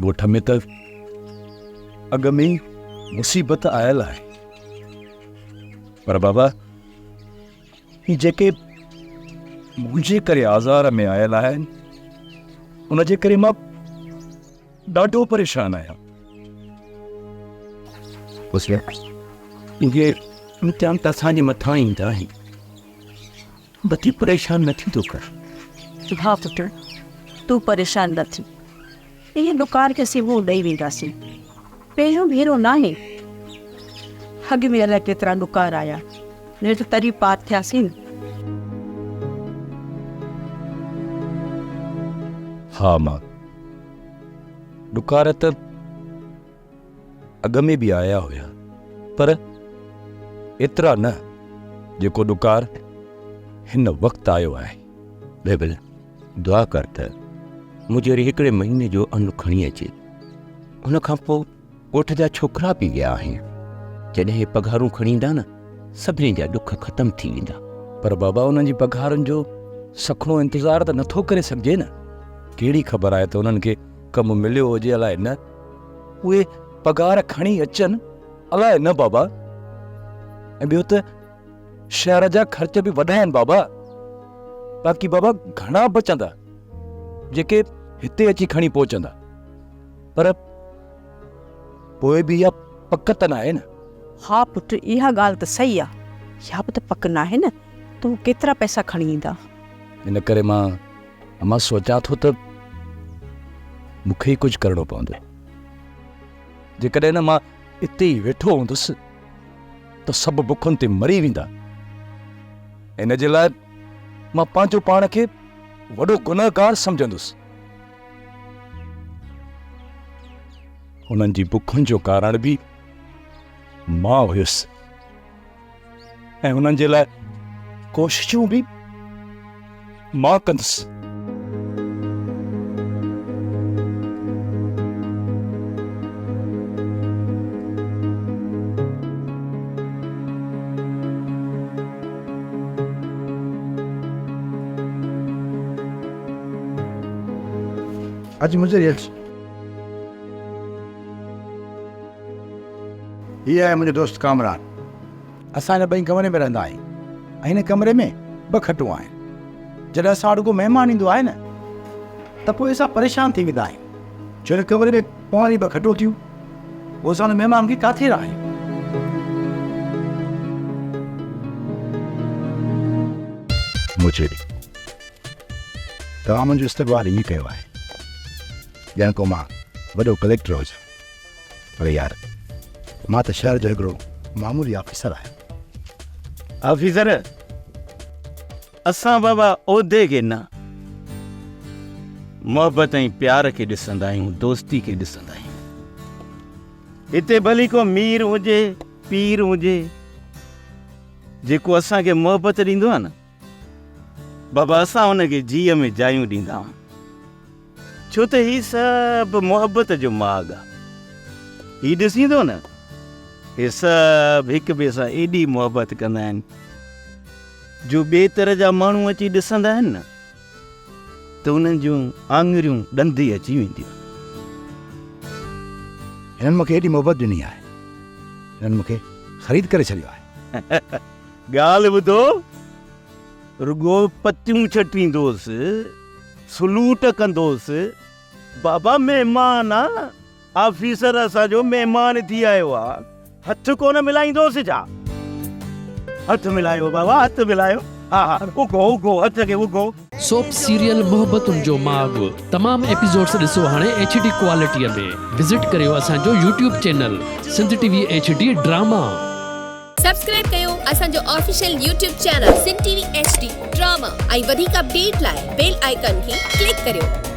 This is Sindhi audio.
ڳوٺ ۾ ته اڳ ۾ ئي مصيبت آيل آهي. پر بابا هي جيڪي منهنجي ڪري آزار ۾ آيل آهن، ان جي ڪري مان ڏاڍو پريشان آهيان. اهي امتحان ته اسان جي مٿان ايندا آهن. وڌيڪ پريشان نه ٿيندو ڪر. ها پٽ، تون پريشان نه ٿي. اهي ڏڪار کي اسين منهن ڏئي وينداسين. پهريون ڀيرو ناهي. اڳ ۾ الائي ڪيترا ڏڪار آيا. نيٺ تري پار ٿياسين. ها مان. ڏڪار ته اڳ ۾ به آيا هيا پر ايترا نه جيڪو ڏڪار هن وقت آيو آهي. بيبل دعا ڪر ته مجيري هڪڙي مهيني جو ان کڻي اچي. ان کان پوء ڳوٺ جا ڇوڪرا به ويا آهن. جڏهن هي پگهارون کڻي ايندا نه سڀني جا ڏک ختم ٿي ويندا. پر بابا انهن جي پگهارن جو سکڻو انتظار ته نٿو ڪري سگهجي نه. ڪهڙي خبر آهي ته انهن کي ڪم مليو هجي الائي نه. اهي پگهار کڻي اچن الائي نه بابا. ۽ ٻيو ته شهر جا خرچ به وڏا آهن بابا. باقي بابا گهڻا بچندا جيڪي هتي اچي کڻي پهچندا. پر پوء به اها پڪ ته ناهي نه. ها پٽ اها ڳالهه ته صحيح آ. اها به ته پڪ ناهي نه ته هو ڪيترا پئسا کڻي ايندا. ان ڪري مان امان سوچان ٿو ته مون کي ئي ڪجهه ڪرڻو پوندو. جيڪڏهن نه مان اتي ئي ويٺو هوندس ته سڀ بکن تي مري ويندا. ان جي لاء مان پنهنجو پاڻ کي وڏو گنهگار سمجهندس. انهن جي بکن جو ڪارڻ به مان هيس ۽ انهن جي لاء ڪوششون به مان ڪندس. اچ منهنجي اچ. هي آهي منهنجو دوست ڪامران. اسان هن ٻئي ڪمري ۾ رهندا آهيون ۽ هن ڪمري ۾ ٻه کٽون آهن. جڏهن اسان وٽ ڪو مهمان ايندو آهي نه ته پوء اسان پريشان ٿي ويندا آهيون ڇو هن ڪمري ۾ پاڻ ئي ٻه کٽون ٿيون پوء اسان ان مهمان کي ڪاٿي رهايون. مجيب، توهان منهنجو استقبال ائين ڪيو آهي ڄڻ ڪو مان وڏو ڪليڪٽر هجان. پر يار مان ته شهر جو هڪڙو معمولي آفيسر آهيان. آفيسر، اسان بابا عهدي کي نه محبت ۽ پيار کي ڏسندا آهيون، دوستي کي ڏسندا آهيون. هتي ڀلي ڪو مير هجي، پير هجي، جيڪو اسان کي محبت ڏيندو آهي نه بابا اسان ان کي جيء ۾ جايون ڏيندا آهيون. ڇو ته هي سڀ محبت جو ماڳ آ. هي ڏسين ٿو نه، هي سڀ هڪ ٻئي سان ايڏي محبت ڪندا آهن جو ٻئي تر جا ماڻهو اچي ڏسندا آهن نه ته انهن جون آڱريون ڏندي اچي وينديون آهن. هنن مون کي ايڏي محبت ڏني آهي. هنن مون کي خريد ڪري ڇڏيو آهي. ڳالهه ٻڌو، رڳو پتيون ڇٽيندوس. سلوٽ ڪندوس، بابا مهمان آ، آفيسر اسان جو مهمان ٿي آيو آ، هٿ ڪونه ملائيندوس ڇا؟ هٿ ملايو بابا هٿ ملايو، ها ها اگهو اگهو هٿ کي اگهو. سوپ سيريل محبتن جو ماڳ تمام ايپيسوڊس ڏسو هاڻي ايڇ ڊي ڪوالٽي ۾ وزٽ ڪريو اسان جو YouTube channel Sindh T V H D drama. Subscribe ڪيو اسان جو official YouTube channel Sindh T V H D drama ۽ وڌيڪ اپڊيٽ لاء بيل آئيڪان کي ڪلڪ ڪريو.